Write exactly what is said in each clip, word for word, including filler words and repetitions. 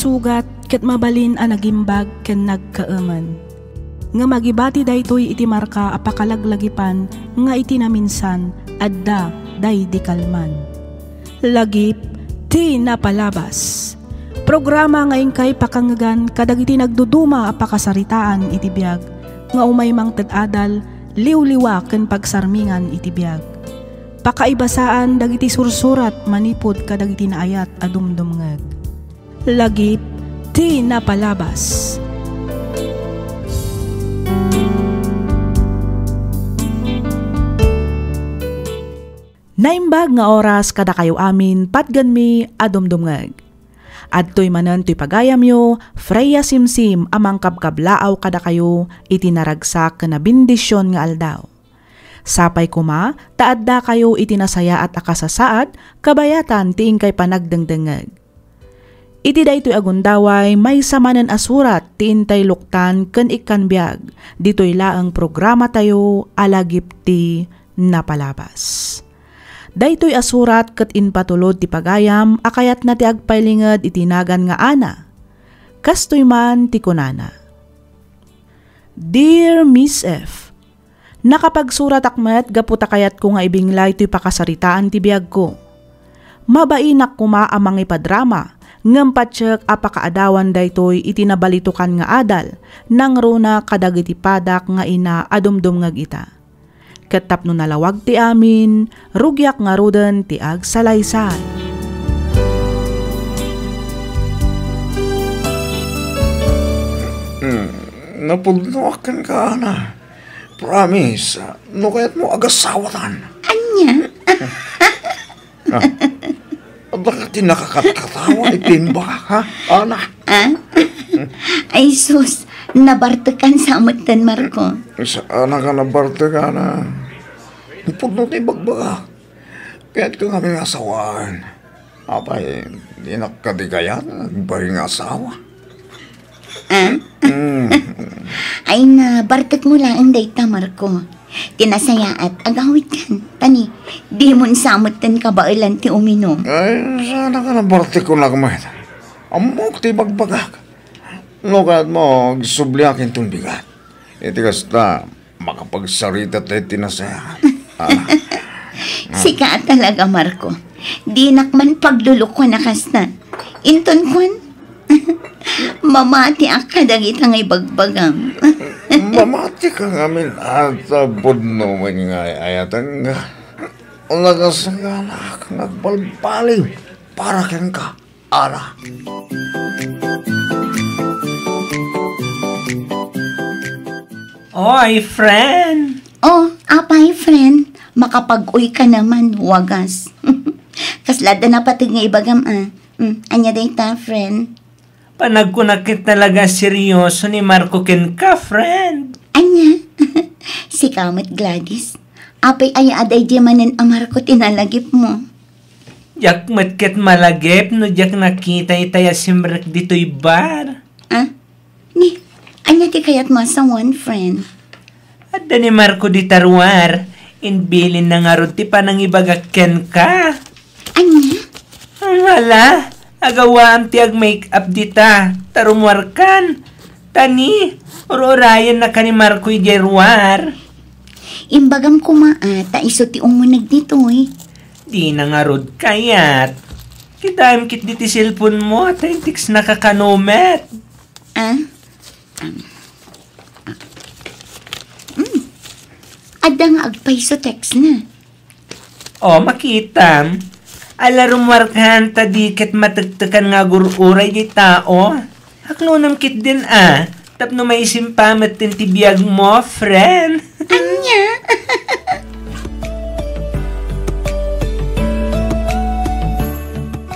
Sugat ket mabalin a nagimbag ken nagkaemen. Ngem agibati daytoy iti marka a pakalaglagipan nga iti naminsan, adda daydi kalman. Lagip ti napalabas. Programa nga inkay pakangngegan kadagiti nagduduma a pakasaritaan iti biag nga umay mangted adal, liwliwa ken pagsarmingan iti biag. Pakaibasaan dagiti sursurat manipud kadagiti naayat a dumdumngeg. Lagip ti napalabas. Naimbag nga oras kadakayo amin, patgenmi a dumdumngeg. Adtoy manen toy pagayamyo, Freya Simsim a mangkabkablaaw kadakayo iti naragsak ken a bendision nga aldaw. Sapay koma ta addakayo iti nasayaat a kasasaad kabayatan ti inkay panagdengdengngeg. Iti daytoy a gundaway, maysa manen a surat ti intay luktan ken ikkan biag ditoy laeng programatayo a Lagip ti Napalabas. Daytoy a surat ket impatulod ti pagayam a kayatna ti agpailinged iti nagan nga Ana. Kastoy man ti kunana, Dear Miss F, nakapagsuratak met gapu ta kayatko nga ibinglay toy pakasaritaan ti biagko. Mabainak koma a mangipadrama, ngem patiek a pakaadawan daytoy iti nabalitokan nga adal, nangruna kadagiti padak nga ina a dumdumngeg ita. Ket tapno nalawag ti amin, rugiak ngaruden ti agsalaysay. Hmm, napudnoak kenka, Ana. Promise, no kayatmo, agasawatan. Ania? Ah. Adda ka ti nakakatkatawa iti imbagak, ha? Ana? Ah? Ay sus, nabartekan sa metten, Marco. Saan a ka nabartekan, a? Pudno ti ibagbagak. Kayatko ngamin nga asawaan. Apay, dinak kadi kayat nga agbain nga asawa? Ah? Mm. Ay, nabartekmo laeng dayta, Marco. Ti nasayaat, agawidkan. Tani, dimon sa metten kabaelan ti uminum. Ay, saan a ka nabartek kunak met. Ammok ti ibagbagak. No kayatmo, agsubliak inton bigat. Iti kasta, makapagsarita tayo ti nasayaat. Ah. Sika a talaga, Marco. Dinak man paglulukuan a kasta. Inton kuan, mamatiak kadagita nga ibagbagam. Mamati ka ngamin, a, ta pudno met nga ay-ayatenka. Nakasaganaak nga agbalbaliw para kenka. Ara. Oy, friend! Oh, apay, friend? Makapag-uy ka naman, wagas. Kasla da napateg nga ibagam, a. Mm, ania dayta, friend? Panagkunak ket talaga serioso ni Marco kenka, friend. Ania? Sika met, Gladys. Apay aya a daydiay manen a Marco ti nalagipmo? Diak met ket malagip no diak nakita itay a simrek ditoy bar. Ah? Ni, ania ti kayatmo a sawen, friend? Adda ni Marco dita ruar. Imbilinna ngarud ti panangibagak kenka. Ania? Ala, agawaam ti ag-make up dita. Ta rummuarkan. Tani, ur-urayenna ka ni Marco idiay ruar. Imbagam koma, a, ta isu ti umuneg ditoy. Dina ngarud kayat. Kitaem ketdi ti cellphone mo, ta in-textnaka kano met. Ah? Um, ah. Hmm. Adda nga agpayso textna. O, makitam. Ala, rummuarkan ta di ket matektekan nga agur-uray ti tao. Aklonem ketdin, a, tapno maisimpamet ti biagmo, friend. Ania?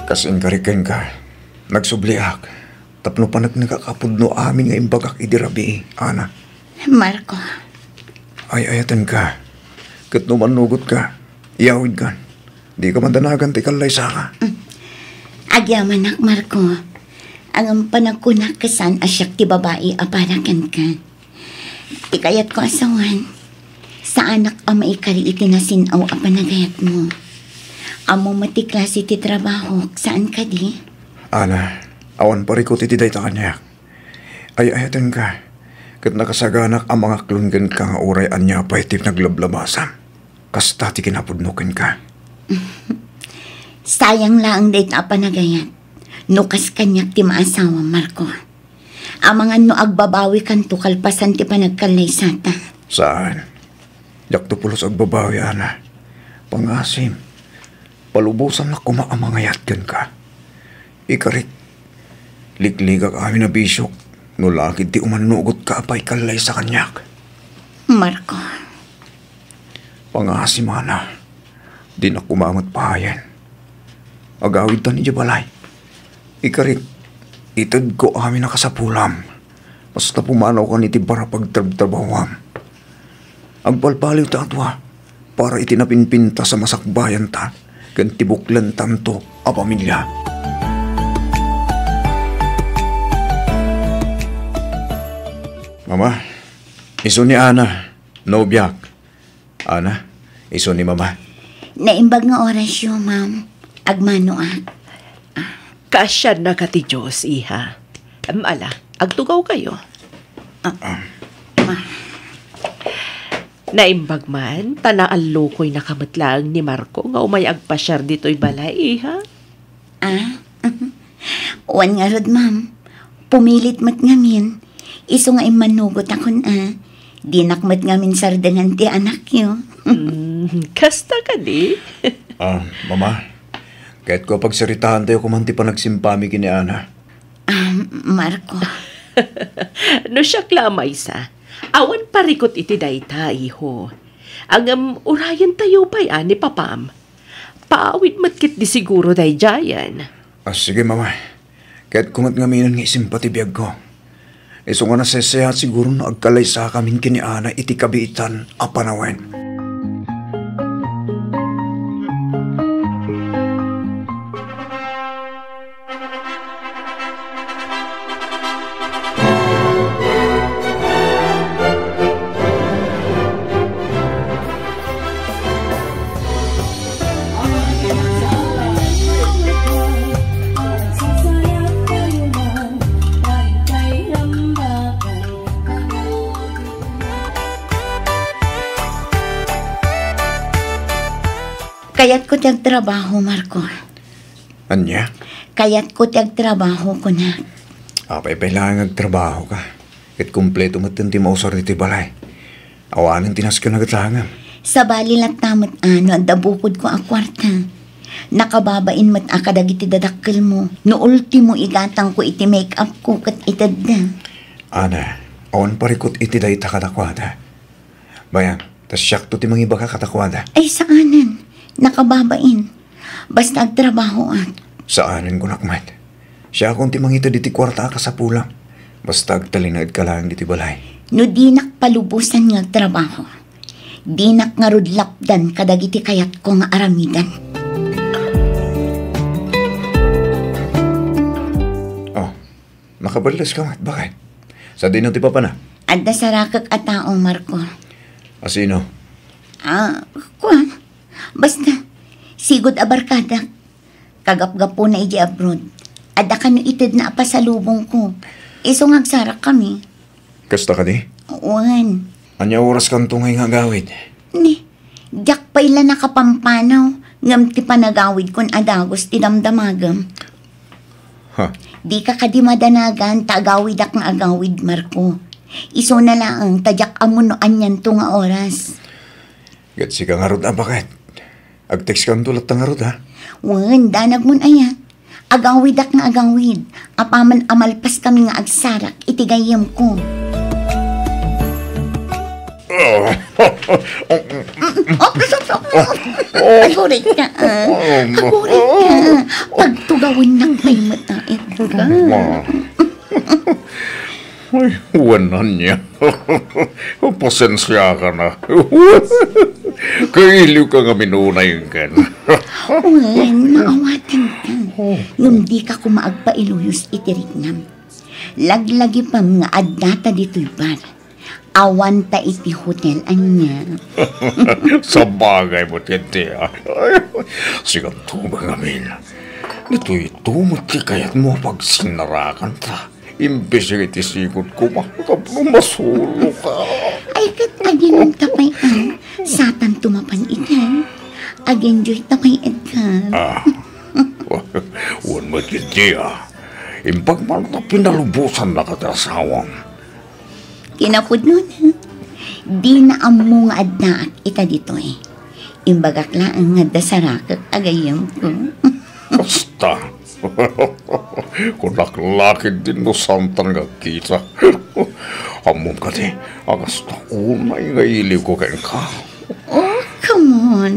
Kas inkarik kenka, nagsubliak. Tapno paneknekak a pudno amin nga imbagak idi rabii, Ana. Marco. Ay-ayatenka. Ket no mannugotka, iyawidkan. Dika madanagan ti kallaysaka. Mm. Agyamanak, Marco. Ngem panagkunak ket saan a siak ti babai a para kenka. Ti kayatko a sawen, saanak a maikari iti nasin-aw a panagayatmo. Ammom met ti klase ti trabahok, saan kadi? Ana, Awan parikut iti dayta kaniak. Ay-ayatenka, ket nakasaganak a mangaklon kenka nga uray ania pay ti naglablabasam. Kasta ti kinapudno kenka. Sayang laeng dayta a panagayat no kas kaniak ti maasawam, Marco. Amangan no agbabawikanto kalpasan ti panagkallaysata. Saan. Diakto pulos agbabawi, Ana. Pangasim, palubosannak koma a mangayat kenka. Ikarik, likligak amin a bisiok no lakid ti umannugotka a paikallaysa kaniak. Marco. Pangasim, Ana. Dinak koma met pahayen. Agawidtan idiay balay. Ikarik, itedko amin a kasapulam. Basta pumanawkan iti bara pagtrabtrabahuam. Agbalbaliwta a dua para iti napinpintas a masakbayanta ken ti buklentanto a pamilia. Mama, isu ni Ana, nobiak. Ana, isu ni Mama. Naimbag nga orasyo, ma'am. Agmanoak. Kaasiannaka ti Dios, iha. Em, ala, agtugawkayo. Ah, ah. Naimbag man, ta naallukoynaka met laeng ni Marco nga umay agpasiar ditoy balay, iha. Ah? Wen ngarud, ma'am. Pumilit met ngamin. Isu nga immanugotakon a. Dinak met ngamin sardengan ti anakyo. Mm, kasta kadi? Ah, Mama, kayatko a pagsaritaantayo koma ti panagsimpami ken ni Ana. Ah, Marco. No siak la a maysa, awan parikut iti dayta, iho. Ngem urayentayo pay a ni papam. Paawid met ketdi siguro daydiayen. Ah, sige, Mama. Kayatko met ngaminen nga isimpa ti biagko. Isu nga naseseat siguro no agkalaysakamin ken ni Ana iti kabiitan a panawen. Kayatko ti agtrabaho, Marco. Ania? Kayatko ti agtrabaho, kunak. Apay pay laeng nga agtrabahoka. Ket kompleto metten ti mausar ditoy balay. Awanen ti nasken a gatangem. Sabali latta met a no adda bukodko a kuarta. Nakababain met a kadagiti dadakkelmo. No ultimo igatangko iti make-upko ket itedda. Ana, awan parikut iti dayta kadakuada. Bayan, ta siakto ti mangibaga kadakuada. Ay, saanen. Nakababain. Basta agtrabahoak. Saanen, kunak met. Siakon ti mangited iti kuarta a kasapulam. Basta agtalinaedka laeng ditoy balay. No dinak palubosan nga agtrabaho, dinak ngarud lapdan kadagiti kayatko nga aramiden. Oh, Nakabelles ka met, baket? Sadino ti papana? Adda sarakek a tao, Marco. A sino? Ah, kuan. Basta, sigud a barkadak. Kagapgapuna idiay abroad. Adda kano itedna a pasalubongko. Isu nga agsarakkami. Kasta kadi? Wen. Ania oraskanto ngay nga agawid? Ni, diak pay la nakapampanaw, ngem ti panagawidkon a dagus ti damdamagem. Ha? Dika kadi madanagan ta agawidak nga agawid, Marco. Isuna laeng ta diak ammo no anianto nga oras. Ket sika ngarud a baket. Agtext kanto latta ngarud, ha? Wen, danagmon aya. Agawidak nga agawid. Apaman a malpaskami nga agsarak iti gayyemko. Agurita, ah. Agurita. Pagtugawennak pay met a ipka. Ay, wen ania. Pasensiakan a. Kailiwka ngamin unay ken. Wen, maawatanka. Ngem dika koma agpailuyos iti riknam. Laglagipem nga addata ditoy bar. Awanta iti hotel ania. Sabagay met ketdi, a. Sikanto met ngamin. Ditoy ito met ti kayatmo a pagsinnarakanta. Imbes iti sigud koma, tapno masuloka. Ay, ket aginom ta pay, ah. Satanto mapan itan. Ag-enjoy ta pay, Edgar. Ah, wen met ketdi, ah. Imbag man ta pinalubosannaka ti asawam. Kinapudnona, dina ammo nga addaak ita ditoy. Imbagak laeng nga adda sarakek a gayyemko. Kasta. Kunak la ketdin no saantan nga agkita. Ammom kadi a kasta unay nga iliwko kenka. Oh, come on.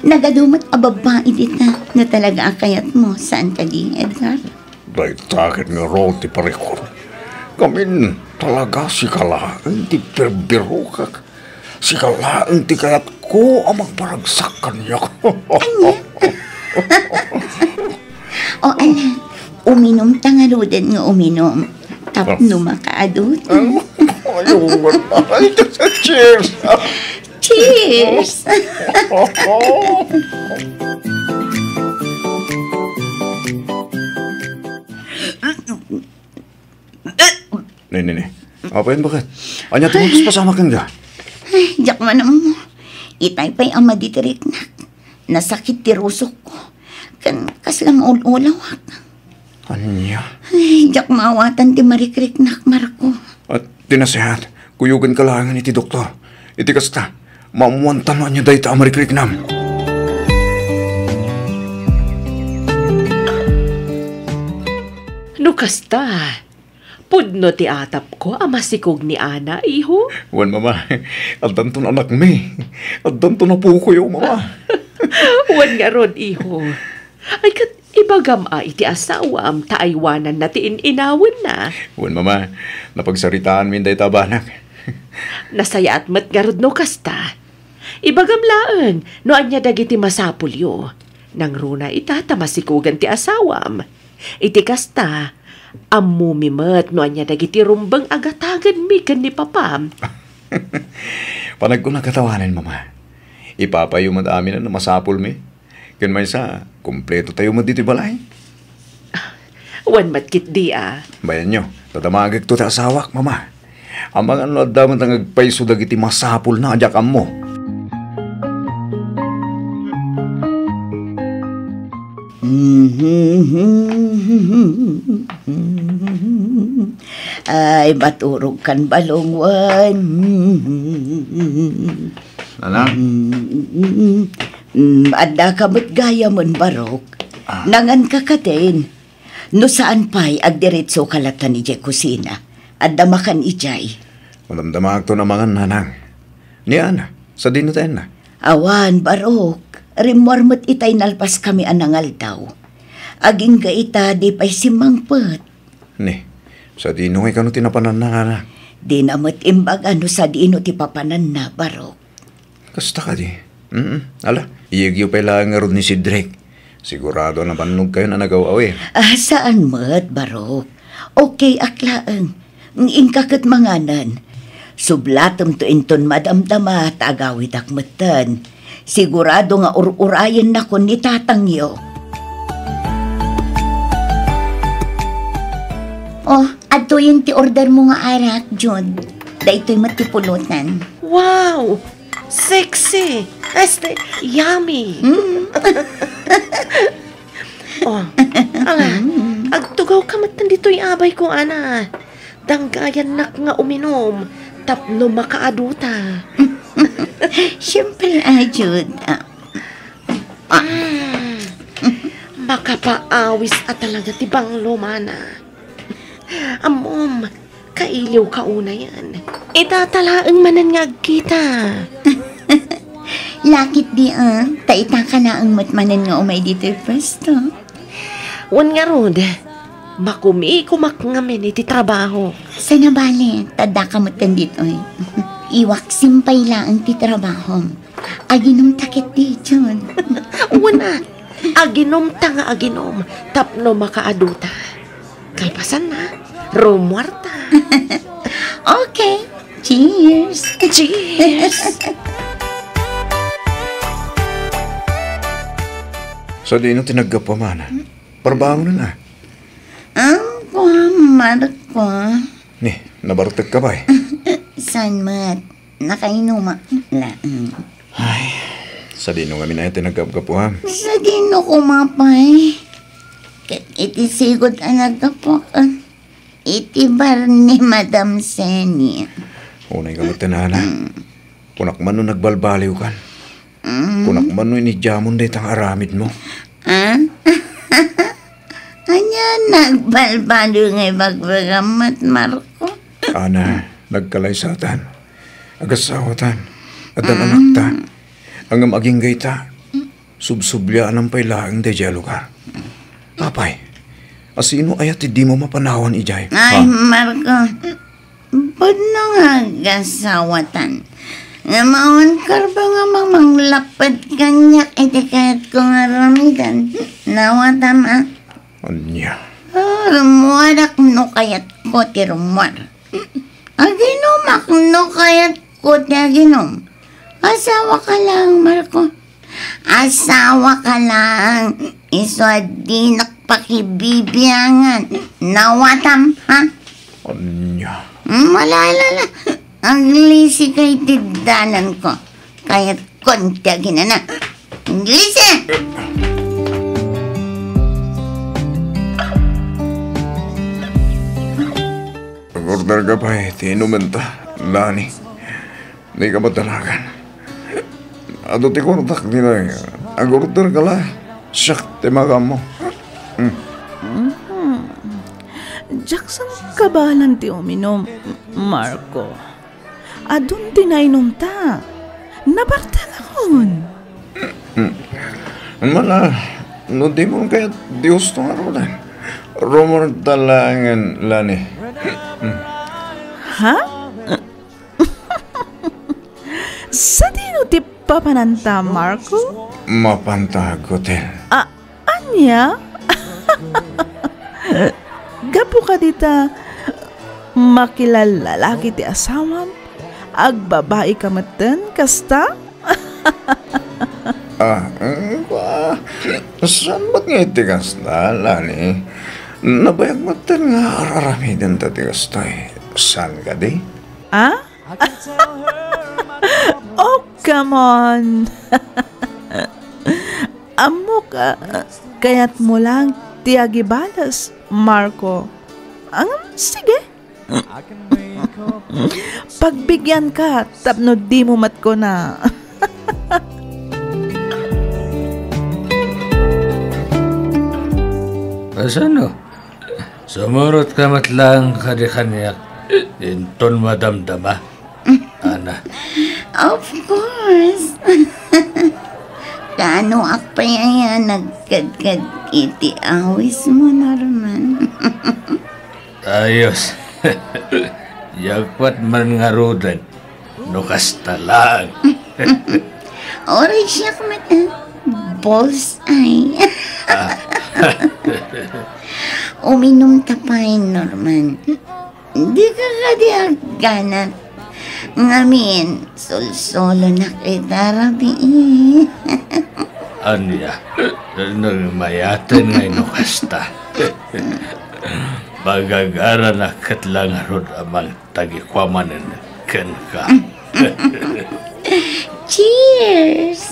Nagadu met a babbai dita no talaga a kayatmo, saan kadi, Edgar? Dayta ket ngarud ti parikor. Ngamin, talaga sika laeng ti birbirokak. Sika laeng ti kayatko a mangparagsak kaniak. Ania? O, ala, uminumta ngaruden nga uminum. Tapno makaadut. Ay, cheers! Cheers! Ne, ne, ne. Apayen, baket? Ania ti mapaspasamak kenka? Ay, diak man ammo. Itay pay a madi ti riknak. Nasakit ti rusokko. Ken kasla maul-ulawak. Ania? Ay, diak maawatan ti marikriknak, Marco. At ti nasehat, kuyogenka laengen iti doktor. Iti kasta, maammoanta no ania dayta a marikriknam. No kasta, pudno ti atapko a masikog ni Ana, iho? Wen, mama, addanton anakmi. Addanton apokoyo, mama. Wen ngarud, iho. Ay, ket ibagam a iti asawam ta aywananna ti in-inawenna. Wen, mama, napagsaritaanmin dayta a banak. Nasayaat met ngarud no kasta. Ibagam laeng no ania dagiti masapulyo. Nangruna ita ta masikogan ti asawam. Iti kasta, ammomi met no ania dagiti rumbeng a gatagenmi ken ni papam. Panagkunak a tawanen, mama. Ipapayo met amin a masapulmi. Ken maysa, kumpleto tayo met ditoy balay. Wen met ketdi a. Bayanyo, dadamagekto ti asawak, mama. Amangan no adda met nga agpayso dagiti masapulna a diak ammo. Ay, maturog kan balong wen. Nanang? Mm, addaka met gayamen, Barok. Ah. Nanganka katin. No saan pay, agdiretsoka latta idiay kusina. Adda makan idiay. Madamdamaakton a mangan, nanang. Ni Ana, sadino ti anna? Awan, Barok. Rimmuar met itay nalpaskami a nangaldaw. Agingga ita, di pay simmangpet. Ni, sadino ngay kano ti napananna, Ana? Dina met imbaga no sadino ti papananna, Barok. Kasta kadi? Mm, ala, iyegyo pay laeng ngarud ni Cedric. Sigurado a nabannog kayon a nagaw-awir. Ah, saan met, Barok. Okay ak laeng. Inka ket manganen. Sublatemto inton madamdama ta agawidak metten. Sigurado nga ur-urayennakon ni tatangyo. Oh, adtoyen ti order mo nga arak, Jude. Daytoy met ti pulutan. Wow! Sexy! Este, yummy! Mm. Oh, ala, agtugawka met ditoy abay ko, Ana. Danggayannak nga uminom tapno makaaduta. Siyempre, ah, Jude. Ah, ah. Mm. Makapaawis a talaga ti banglo, mana. Ammom, kailiwka unayen. Ita ta laeng manen nga agkita. Lakit di, ah. Ta ita ka laeng met manen nga umay ditoy pwesto. Wen ngarud, makumikomak ngamin iti trabaho. Saan a bale, ta addaka metten ditoy. Iwaksim pay laeng ti trabahom. Aginomta ketdi, Jun. Wen a, aginomta nga aginom tapno makaaduta. Kalpasanna, rummuarta. Okay. Cheers! Cheers! Sadino ti naggapuam, Ana? Parbangonen a. Ang kuan, Marco. Ni, nabartekka pay? Saan met? Nakainumak laeng. Ay, sadino ngamin aya ti naggapgapuam? Sadino koma pay? Ket iti sigud a naggapuak, iti bar ni Madam Senia. Unay ka met, Ana. Mm. Kunak man no nagbalbaliwkan. Mm. Kunak man no inidiamon dayta nga aramidmo. Ah? Ania nagbalbaliw nga ibagbagam met, Marco? Ana, nagkalaysatan. Agasawatan. Addan anakta. Ngem agingga ita, subsubliaanam pay laeng daydiay a lugar. Apay, asino aya ti dimo mapanawan idiay? Ay, ha? Marco, pudno nga agasawatan. Ngem awan karba nga mamanglapped kaniak iti kayatko nga aramiden. Nawatam a. Ania? Ah, rummuarak no kayatko ti rummuar. Aginumak no kayatko ti aginum. Asawaka laeng, Marco. Asawaka laeng. Isu a dinak pakibibiangan. Nawatam, ha? Ania? Malala. Aglisi ka iti dalanko. Kayatkon ti aginana. Aglisi! Ag-order ka pay ti inumenta, Lani. Dika madanagan. Adu ti kuartak ditoy. Ag-order ka la. Siak ti makaammo. Mm. Mhm. Diak sangkabaelan ti uminum, Marco. Adun ti nainumta. Nabartekakon. Mm. Mala, no dimon kayat ti gusto ngaruden, rummuarta laengen, Lani. Mm. Ha? Sadino ti papananta, Marco? Mapanta ag-hotel. A-, ania? Gapu kadi ta makilallalaki ti asawam, agbabaika metten kasta? Ah, mm, ah, saan met nga iti kasta, Lani? Nabayag metten nga ar-aramidenta ti kastoy. Saan kadi? Ah? Oh, come on! Ammok a kayatmo lang ti agibales, Marco. Ang, sige. Pagbigyanka tapno dimo met kuna. Kasano? Sumurotka met laeng kadi kaniak inton madamdama, Ana. Of course. Kaanoak pay aya nagkadkad iti awismo, Norman? Ayos. Diak met man ngaruden no kasta laeng. Uray siak met, ah, bullseye. Ah. Uminumta pay, Norman. Dika kadi agganat. Ngamin, sulsulonak ita rabii. Ania? Nagmayaten ngay no kasta. Pagagaranak ket la ngarud a mangtagikua manen kenka. Cheers!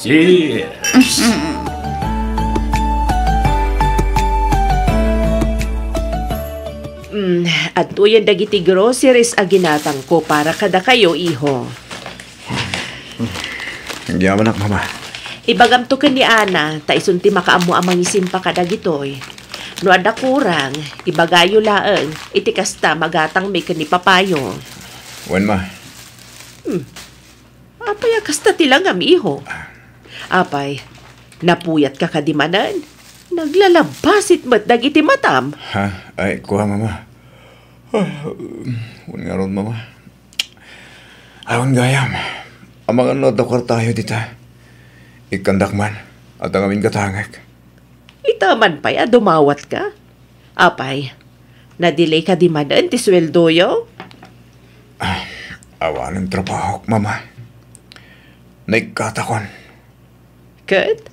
Cheers! Mm, adtoyen dagiti groceries a ginatangko para kadakayo, iho. Agyamanak, Mama. Ibagamto ken ni Ana, ta isun ti makaammo a mangisimpa kadagitoy. No adda kurang, ibagayo laeng, iti kasta magatangmi ken ni Papayo. Wen, Ma. Hmm. Apay a kasta ti langam, iho? Apay, napuyatka kadi manen? Naglalabasit met dagiti matam. Ha? Ay, kua, Mama. Ay, wen ngarud, Mama. Awan gayam. Amangan no adda kuartayo dita. Ikkandak man, adda ngamin gatangek. Ita man pay a dumawatka? Apay, na-delay kadi manen ti sueldoyo? Ah, awanen trabahok, Mama. Naikkatakon. Ket?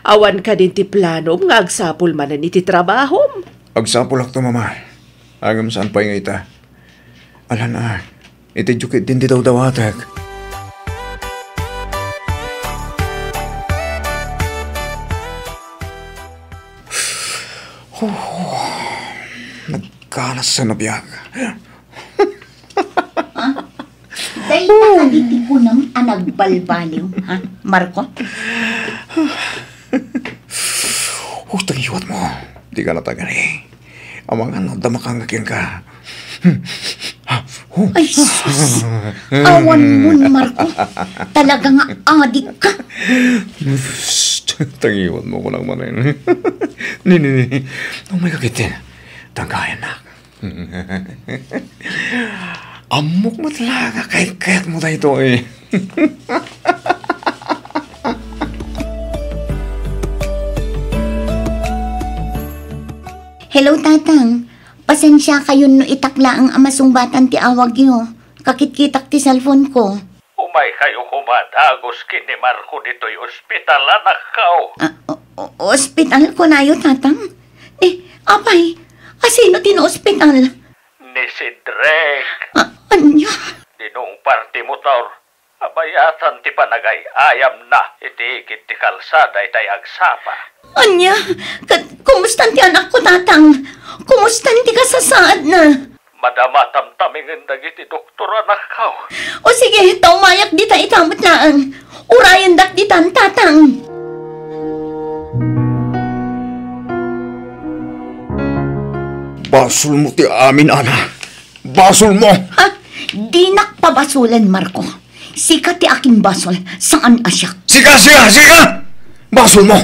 Awan kadin ti planom nga agsapul manen iti trabahom? Agsapulakto, Mama. Ngem saan pay nga ita. Alan a, itedyo ketdin ti dawdawatek. Huh, nagkalas a nabiag. Ha? Dayta kadi ti kunam a nagbalbaliw, ha, Marco? Utang iwat mo. Di ka natagani. Amangan, adda makangga kenka. Ay, sus! Awan mon, Marco. Talaga nga adik ka. Psst! Tangiwan mo ko lang manen. Ni, ni, ni. Umay ka ketdin. Tanggayan na. Ammok met la nga kayat-kayat mo daytoy. Hello, Tatang. Pasensiakayon no itak laeng a masungbatan ti awagyo. Kakitkitak ti cellphone ko. Umay kayo koma dagus ken ni Marco ditoy ospital, anakko. Ah, o-, o-, ospital kunayo, Tatang? Eh, apay, a sino ti naospital? Ni Cedric. Ah, ania? Dinungpar ti motor. Abayatan ti panagay-ayamna iti igid ti kalsada itay agsapa. Ania? Ket kumustan ti anakko, Tatang? Kumustan ti kasasaadna? Madama tamtamingen dagiti doktor, anakko. O sige, ta umayak dita ita met laeng. Urayendak ditan, Tatang. Basolmo ti amin, Ana. Basolmo! Ha? Dinak pabasolen, Marco. Sika ti akinbasol, saan a siak. Sika, sika, sika! Basolmo!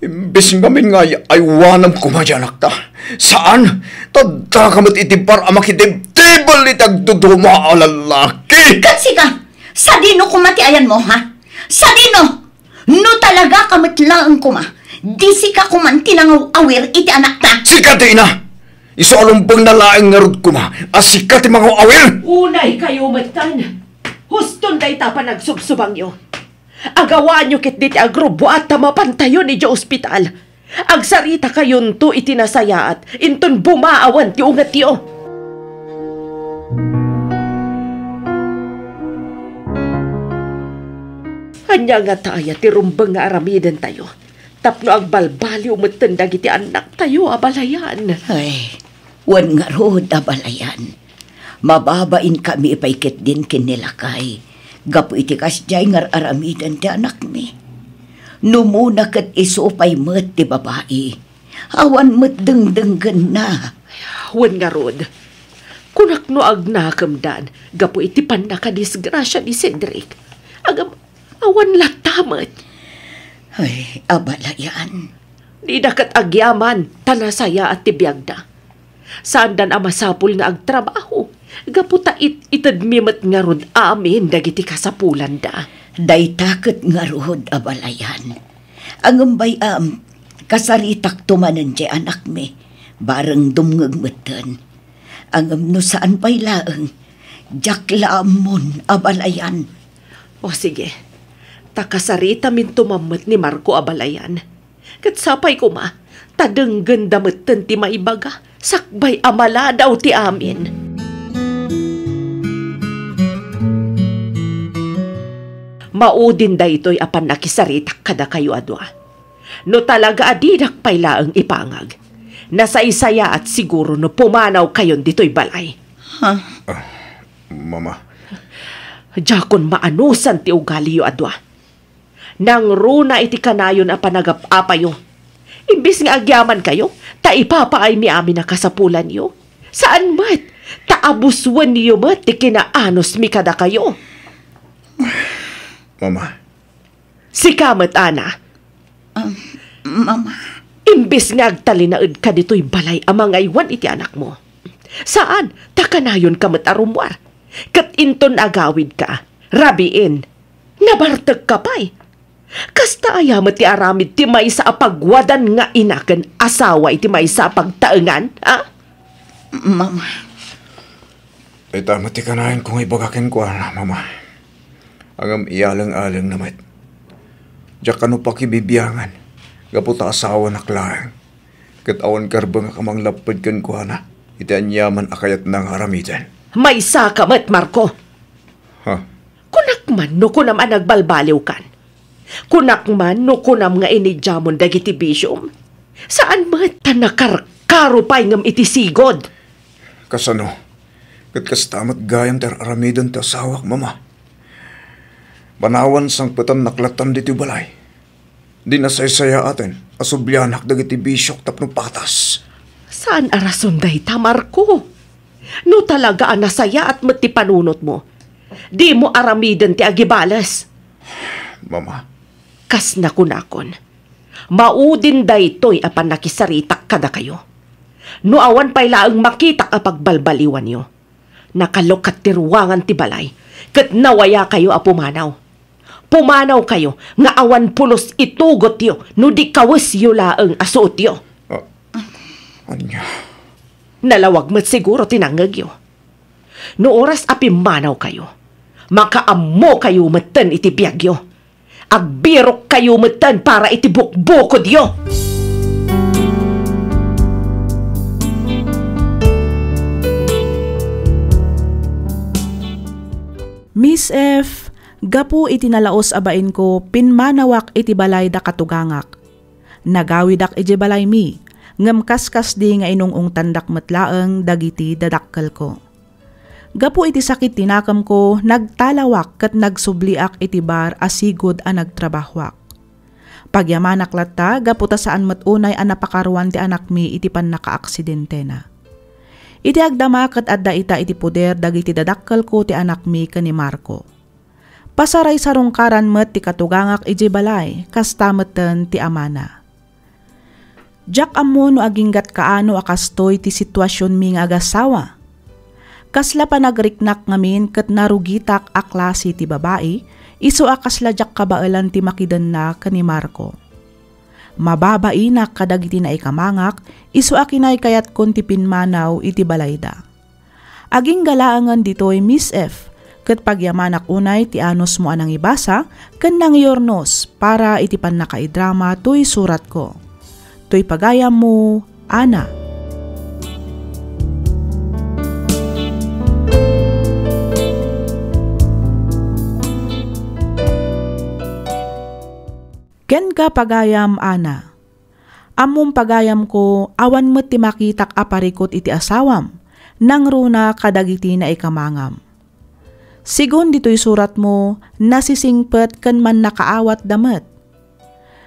Imbes ngamin nga ay-, aywanam koma ti anakta. Saan? Ta addaka met iti bar a makitibtibel iti agduduma a lalaki. Ket sika, sadino koma ti ayanmo, ha? Sadino? No talagaka met laeng koma, di sika koman ti nangaw-awir iti anakta. Sika ti ina! Isu a lumbengna laeng ngarud koma a sika ti mangaw-awir! Unay kayo metten! Huston dayta panagsubsubangyo. Agawaanyo ketdi ti agrubbuat ta mapantayon idiay ospital. Agsaritakayonto iti nasayaat, inton bumaawan ti ungetyo. Ania ngata aya ti rumbeng nga aramidentayo tapno agbalbaliw metten dagiti annaktayo a balayan? Ay, wen ngarud a balayan. Mababainkami pay ketdin ken ni lakay gapu iti kasdiay nga ar-aramiden ti anakmi. Numona ket isu pay met ti babai, awan met dengdenggenna. Wen ngarud, kunak no agnakemdan gapu iti pannakadisgrasia ni Cedric. Agam-, awan latta met. Ay, abalayan. Dida ket agyaman ta nasayaat ti biagda. Saandan a masapul nga agtrabaho, gapu ta it-itedmi met ngarud amin dagiti kasapulanda. Dayta ket ngarud a balayan. Ngem bay-am, kasaritakto manen ti anakmi, bareng dumngeg metten. Ngem no saan pay laeng, diak la ammon a balayan. O sige, ta kasaritaminto mammet ni Marco a balayan. Ket sapay koma, ta denggenda metten ti maibaga, sakbay a maladaw ti amin. Maudin daytoy a pannakisaritak kadakayo a dua. No talaga a didak pay laeng ipangag, nasaysayaat siguro no pumanawkayon ditoy balay. Ha? Ah, Mama. Diakon maanusan ti ugaliyo a dua. Nangruna iti kanayon a panagap-apayo. Imbes nga agyamankayo, ta ipapaaymi amin a kasapulanyo. Saan met, ta abuswenyo met ti kinaanusmi kadakayo. Mama. Sika met, Ana. Um, Mama. Imbes nga agtalinaedka ditoy balay a mangaywan iti anakmo. Saan, ta kanayonka met a rummuar. Ket inton agawidka, rabiin, nabartekka pay. Kasta aya met ti aramid ti maysa a pagwadan nga ina ken asawa iti maysa a pagtaengan, a? Mama. Ita met ti kanayonko nga ibaga kenkuana, Mama. Ngem iyaleng-alengna met. Diak kano pakibibiangan, gapu ta asawanak laeng, ket awan karbengak a manglapped kenkuana iti aniaman a kayatna nga aramiden. Maysa ka met, Marco. Ha? Kunak man no kunam a nagbalbaliwkan. Kunak man no kunam nga inidiamon dagiti bisiom. Saan met ta nakarkaro pay ngem iti sigud. Kasano? Ket kasta met gayam ti ar-aramiden ti asawak, Mama. Panawan sangpetannak lattan ditoy balay. Di nasaysayaaten a sublianak dagiti bisiok tapno patas. Saan a rason dayta, Marco? No talaga a nasayaat met ti panunotmo, dimo aramiden ti agibales. Mama. Kas nakunakon, maudin daytoy a pannakisaritak kadakayo. No awan pay laeng makitak a pagbalbaliwanyo, nakalukat ti ruangan ti balay, ket nawayakayo a pumanaw. Pumanawkayo nga awan pulos itugotyo no di kawesyo laeng a suotyo. Ah, ania? Nalawag met siguro ti nangngegyo. No oras a pimmanawkayo, makaammokayo metten iti biagyo. Agbirokkayo metten para iti bukbukodyo. Miss F, gapu iti nalaus a bainko, pinmanawak iti balay da katugangak. Nagawidak idiay balaymi, ngem kaskasdi nga inung-ungtandak met laeng dagiti dadakkelko. Gapu iti sakit ti nakemko, nagtalawak ket nagsubliak iti bar a sigud a nagtrabahoak. Pagyamanak latta gapu ta saan met unay a napakaruan ti anakmi iti pannakaaksidentena. Iti agdama ket adda ita iti poder dagiti dadakkelko ti anakmi ken ni Marco. Pasaraysarungkaran met ti katugangak idiay balay, kasta metten ti amana. Diak ammo no aginggat kaano a kastoy ti situasionmi nga agasawa. Kasla panagriknak ngamin ket narugitak a klase ti babai, isu a kasla diak kabaelan ti makidenna ken ni Marco. Mababainak kadagiti naikamangak, isu a kinaykayatkon ti pimmanaw iti balayda. Agingga laengen ditoy, Miss F, ket pagyamanak unay ti anusmo a nangibasa ken nangiurnos para iti pannakaidrama toy suratko. Toy pagayammo, Ana. Kenka, pagayam, Ana. Ammom, pagayamko, awan met ti makitak a parikut iti asawam, nangruna kadagiti naikamangam. Sigun ditoy suratmo, nasisingpet ken mannakaawatda met.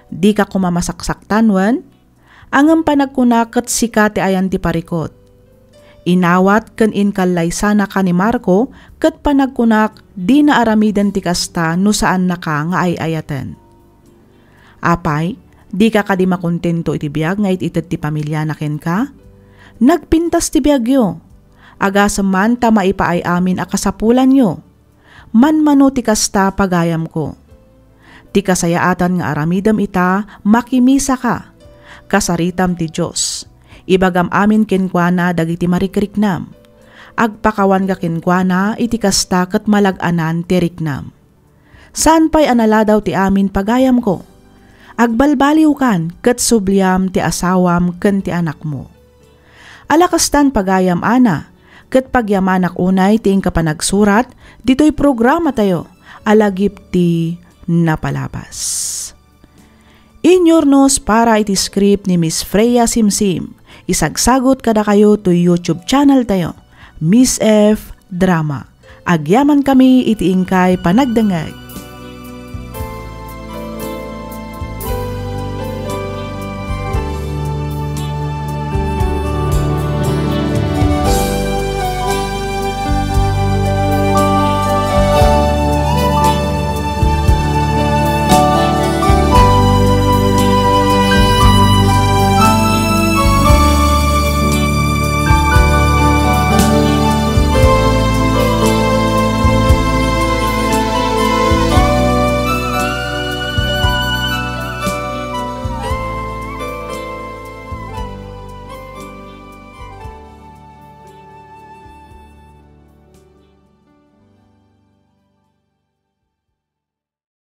Dika koma masaksaktan wen? Ngem panagkuna ket sika ti ayan ti parikut. Inawat ken inkallaysanaka ni Marco ket panagkunak dina aramiden ti kasta no saannaka nga ay-ayaten. Apay, dika kadi makontento iti biag nga it-ited ti pamiliana kenka? Nagpintas ti biagyo. Agasem man ta maipaay amin a kasapulanyo. Manmano ti kasta, pagayamko. Ti kasayaatan nga aramidem ita, makimisaka. Kasaritam ti Dios. Ibagam amin kenkuana dagiti marikriknam. Agpakawanka kenkuana iti kasta ket malag-anan ti riknam. Saan pay a naladaw ti amin, pagayamko. Agbalbaliwkan ket subliam ti asawam ken ti anakmo. Ala kastan, pagayam, Ana, ket pagyamanak unay ti inka panagsurat ditoy programatayo a Lagip ti Napalabas. Inyurnos para iti script ni Miss Freya Simsim. Isagsagut kadakayo toy YouTube channel tayo, Miss F Drama. Agyamankami iti inkay panagdengngeg.